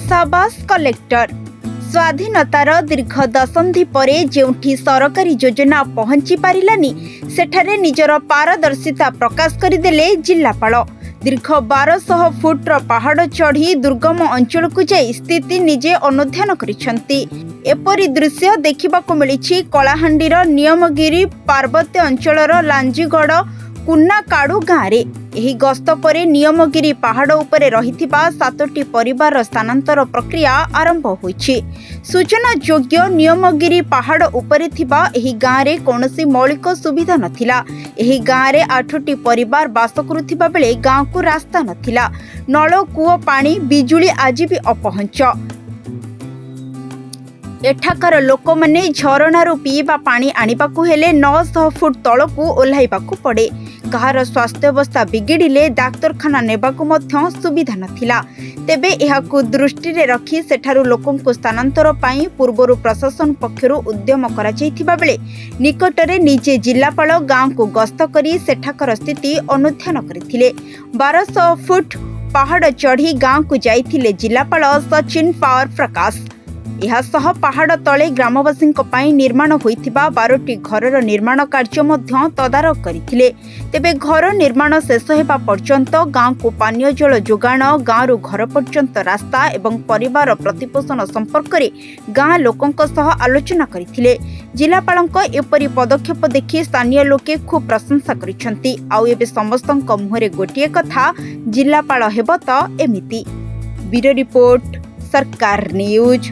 ସାବାସ collector. ସ୍ୱାଧୀନତାର ଦୀର୍ଘ ଦଶନ୍ଧି ପରେ ଯେଉଁଠି ସରକାରୀ ଯୋଜନା ପହଞ୍ଚି ପାରିଲାନି, ସେଠାରେ ନିଜର ପାରଦର୍ଶିତା ପ୍ରକାଶ କରିଦେଲେ ଜିଲ୍ଲାପାଳ। ଦୀର୍ଘ 1200 ଫୁଟର ପାହାଡ଼ ଚଢ଼ି ଦୁର୍ଗମ ଅଞ୍ଚଳକୁ ଯାଇ ସ୍ଥିତି ନିଜେ ଅନୁଧ୍ୟାନ କରିଛନ୍ତି। ଏପରି ଦୃଶ୍ୟ ଦେଖିବାକୁ ମିଳିଛି କଳାହାଣ୍ଡିର ନିୟମଗିରି ପାର୍ବତ୍ୟ ଅଞ୍ଚଳର ଲାଞ୍ଜିଗଡ଼ କୁନାକାଡୁ ଗାଁରେ। ଏହି ଗସ୍ତ ପରେ ନିୟମଗିରି ପାହାଡ଼ ଉପରେ ରହିଥିବା ସାତୋଟି ପରିବାରର ସ୍ଥାନାନ୍ତର ପ୍ରକ୍ରିୟା ଆରମ୍ଭ ହୋଇଛି। ସୂଚନାଯୋଗ୍ୟ, ନିୟମଗିରି ପାହାଡ଼ ଉପରେ ଥିବା ଏହି ଗାଁରେ କୌଣସି ମୌଳିକ ସୁବିଧା ନଥିଲା। ଏହି ଗାଁରେ ଆଠଟି ପରିବାର ବାସ କରୁଥିବା ବେଳେ ଗାଁକୁ ରାସ୍ତା ନଥିଲା। ନଳକୂଅ ପାଣି, ବିଜୁଳି ଆଜି ବି ଅପହଞ୍ଚ। ଏଠାକାର ଲୋକମାନେ ଝରଣାରୁ ପିଇବା ପାଣି ଆଣିବାକୁ ହେଲେ 900 ଫୁଟ ତଳକୁ ଓହ୍ଲାଇବାକୁ ପଡ଼େ। କାହାର ସ୍ୱାସ୍ଥ୍ୟାବସ୍ଥା ବିଗିଡ଼ିଲେ ଡାକ୍ତରଖାନା ନେବାକୁ ମଧ୍ୟ ସୁବିଧା ନଥିଲା। ତେବେ ଏହାକୁ ଦୃଷ୍ଟିରେ ରଖି ସେଠାରୁ ଲୋକଙ୍କୁ ସ୍ଥାନାନ୍ତର ପାଇଁ ପୂର୍ବରୁ ପ୍ରଶାସନ ପକ୍ଷରୁ ଉଦ୍ୟମ କରାଯାଇଥିବା ବେଳେ ନିକଟରେ ନିଜେ ଜିଲ୍ଲାପାଳ ଗାଁକୁ ଗସ୍ତ କରି ସେଠାକାର ସ୍ଥିତି ଅନୁଧ୍ୟାନ କରିଥିଲେ। 1200 ଫୁଟ ପାହାଡ଼ ଚଢ଼ି ଗାଁକୁ ଯାଇଥିଲେ ଜିଲ୍ଲାପାଳ ସଚିନ ପାୱାର ପ୍ରକାଶ। ଏହାସହ ପାହାଡ଼ ତଳେ ଗ୍ରାମବାସୀଙ୍କ ପାଇଁ ନିର୍ମାଣ ହୋଇଥିବା 12ଟି ଘରର ନିର୍ମାଣ କାର୍ଯ୍ୟ ମଧ୍ୟ ତଦାରଖ କରିଥିଲେ। ତେବେ ଘର ନିର୍ମାଣ ଶେଷ ହେବା ପର୍ଯ୍ୟନ୍ତ ଗାଁକୁ ପାନୀୟ ଜଳ ଯୋଗାଣ, ଗାଁରୁ ଘର ପର୍ଯ୍ୟନ୍ତ ରାସ୍ତା ଏବଂ ପରିବାର ପ୍ରତିପୋଷଣ ସମ୍ପର୍କରେ ଗାଁ ଲୋକଙ୍କ ସହ ଆଲୋଚନା କରିଥିଲେ। ଜିଲ୍ଲାପାଳଙ୍କ ଏପରି ପଦକ୍ଷେପ ଦେଖି ସ୍ଥାନୀୟ ଲୋକେ ଖୁବ୍ ପ୍ରଶଂସା କରିଛନ୍ତି। ଆଉ ଏବେ ସମସ୍ତଙ୍କ ମୁହଁରେ ଗୋଟିଏ କଥା, ଜିଲ୍ଲାପାଳ ହେବ ତ ଏମିତି। ବ୍ୟୁରୋ ରିପୋର୍ଟ, ସରକାର ନ୍ୟୁଜ୍,